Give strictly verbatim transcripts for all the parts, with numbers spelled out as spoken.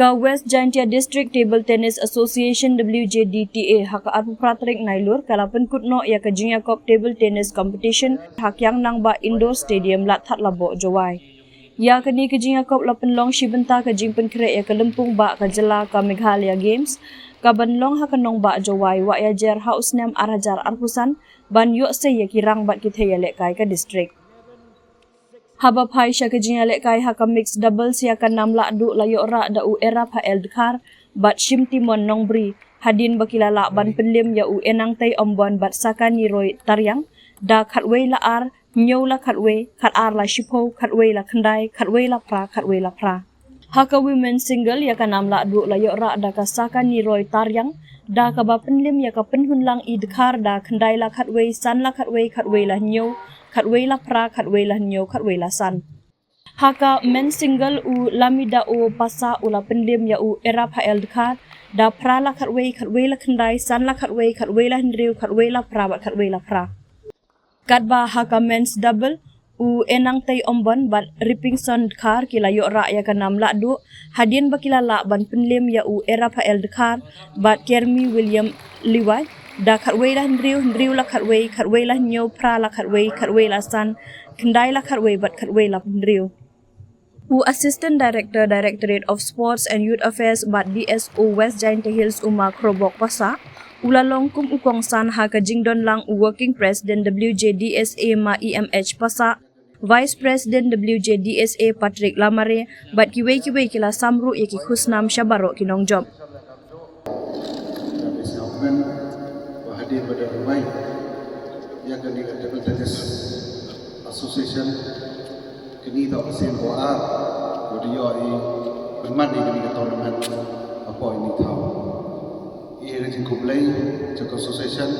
Ka West Jaintia District Table Tennis Association, W J D T A, ha ka arphew phra tarik Nailur ka la pynkut noh ïa ka jingïakob table tennis competition ha Kiang Nangbah Indoor Stadium, Ladthadlaboh, Jowai. Ïa kane ka jingïakob la pynlong shi bynta ka jingpynkhreh ïa ka lympung bah ka jylla, ka Meghalaya Games, ka ban long ha ka nongbah Jowai, wad ïajer ha u snem ar hajar arphew san, ban ïoh sei ïa ki rang bad ki thei ïalehkai ka district. Haba phai sha ka jingïalehkai ha ka mixed doubles, ïa ka nam lahduh la ïoh rah da u Eraphael Dkhar bad Shimtimon Nongbri, hadien ba ki la lah ban pynlem ïa u Enangtei Ombon bad Sakani Roy Tariang da khatwei la ar, hynñiew la khatwei, khatar la shiphew, khatwei la khyndai, khatwei la phra, khatwei la phra. Ha ka women single, ïa ka nam lahduh la ïoh rah da ka Sakani Roy Tariang, da kaba pynlem ïa ka Pynhunlang E Dkhar da khyndai la khatwei, san la khatwei, khatwei la hynñiew, khatwei la phra, khatwei la hynñiew, khatwei la san. Ha ka men single, u Lamidao Pasa u la pynlem ïa u Eraphael Dkhar da phra la khatwei, khatwei la khyndai, san la khatwei, khatwei la hynriew, khatwei la phra bad khatwei la phra. Katba ha ka men's double, u Enangtei Ombon bad Ripingson Dkhar ki la ïoh rah ïa ka nam lahduh, hadien ba ki la lah ban pynlem ïa u Eraphael Dkhar bad Kermi William Liwai da khatwei la hynriew, hynriew la khatwei, khatwei la hynñiew, phra la khatwei, khatwei la san, khyndai la khatwei bad khatwei la hynriew. U Assistant Director, Directorate of Sports and Youth Affairs bad D S O West Jaintia Hills, u Ma Khrobok Pasa, u la long kum u kongsan ha ka jingdon lang u Working President W J D S A, Ma E M H Pasa, Vice President W J D S A Patrick Lamare, bad kiwei kiwei ki la sam ruh ïa ki khusnam sha baroh ki nongjop. Ka basic government, ba hadien ba da rwai ïa kane ka Table Tennis Association, kane ka sien ko ar ko da ïoh i pynman ïa kane ka tournament hapoh ine i thaw. I ïa ka jingkhublei jong ka association,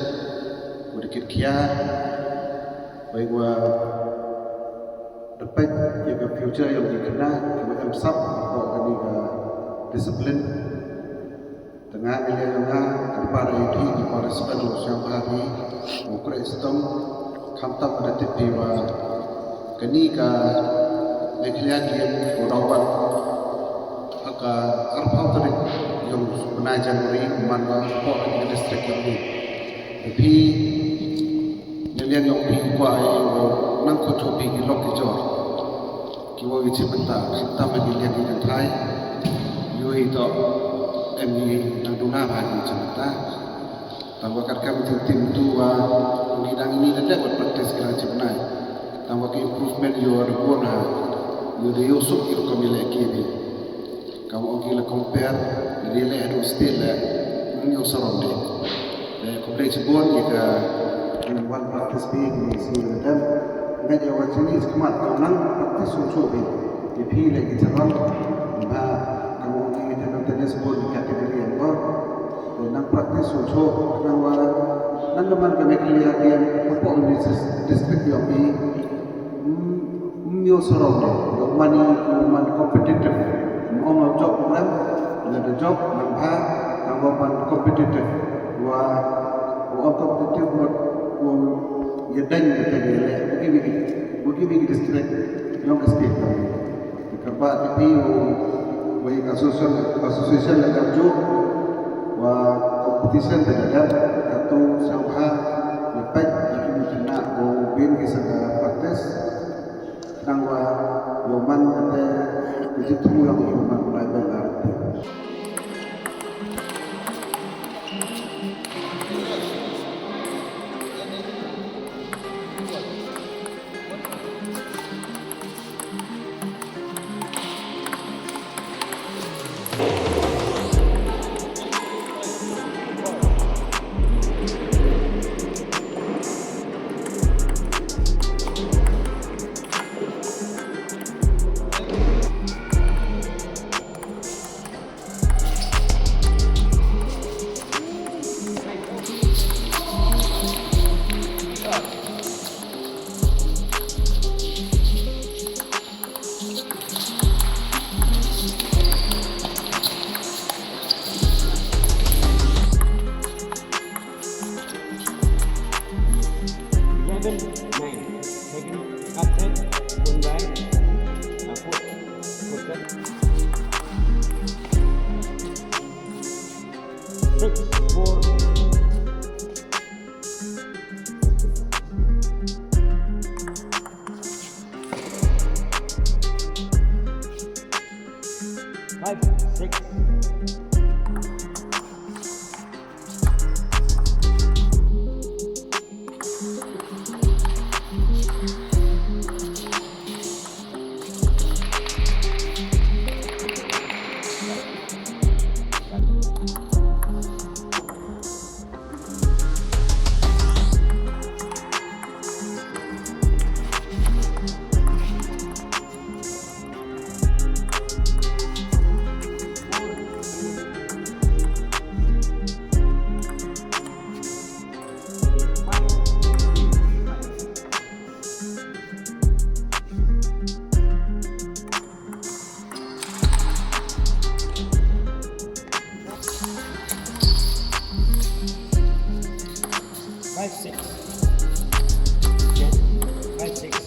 ko da kit khia, bai wa da peit ïa ka future ïa ki khynnah kiba em sap hapoh kane ka discipline. Te nga ngi liang nga, ka para ïa ki, ki para respect lo siang bha hi, u kre stom, khamtam da tip hi wa kane ka Meghalaya Game ko da wan ha ka arphew tarik ïong u bnai January, man wa hapoh kane ka district ïong hi. Te phi, ngi liang ïong phi kwah ïa u nang ko cho phi ki lok ki jor. Ki wa ki chim bynta, khamtam ba ngi liang ki kynthai. Ïoh i to em ngi nang duna ba ngi chim bynta. Tang wa katkam jingtim tu wa ngi dang ini da dep wat practice ki dang chim bynta. Tang wa ki improvement ïoh da bun ha. Ïoh da ïoh suk ki rukom ïaleh ki ni. Kam ong ki la compare, ri leh haduh state leh, ym ïoh sarom de. Te khublei shibun ïa ka, wan practice phi, ïa ka sni ka dem. Nga ïa wa chini skhmat ka nang practice shuh shuh phi. Ïa phi leh ki charon, ba kam ong ki, ïa ka tennis bun category ang ko. Te nang practice shuh shuh, nang wa, nang da man ka Meghalaya Game, hapoh ni dis-, district ïong phi. Ym, ym ïoh sarom de, ïoh man i, ïoh man competitive. Ym ong ïoh jop rem, la da jop, man bha, nang wa man competitive. Wa, wa ong competitive mut, wa ïa dang ïa dang ïa leh, bagi bagi, bagi bagi district, ïong ka state kami. Kyrpad ïa phi, wa, wa ïa ka association, association la ka jop, wa competition te da dang, katu siang bha, ïa peit, ïa ki khynnah, wa bin ki sa ka practice. Nang wa, wa man kata, ka jingthmu ïa u man u lai bel ar. Six. Five six. Five six.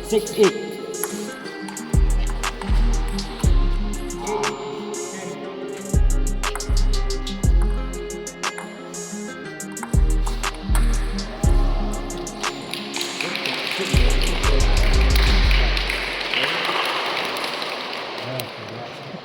Six eight.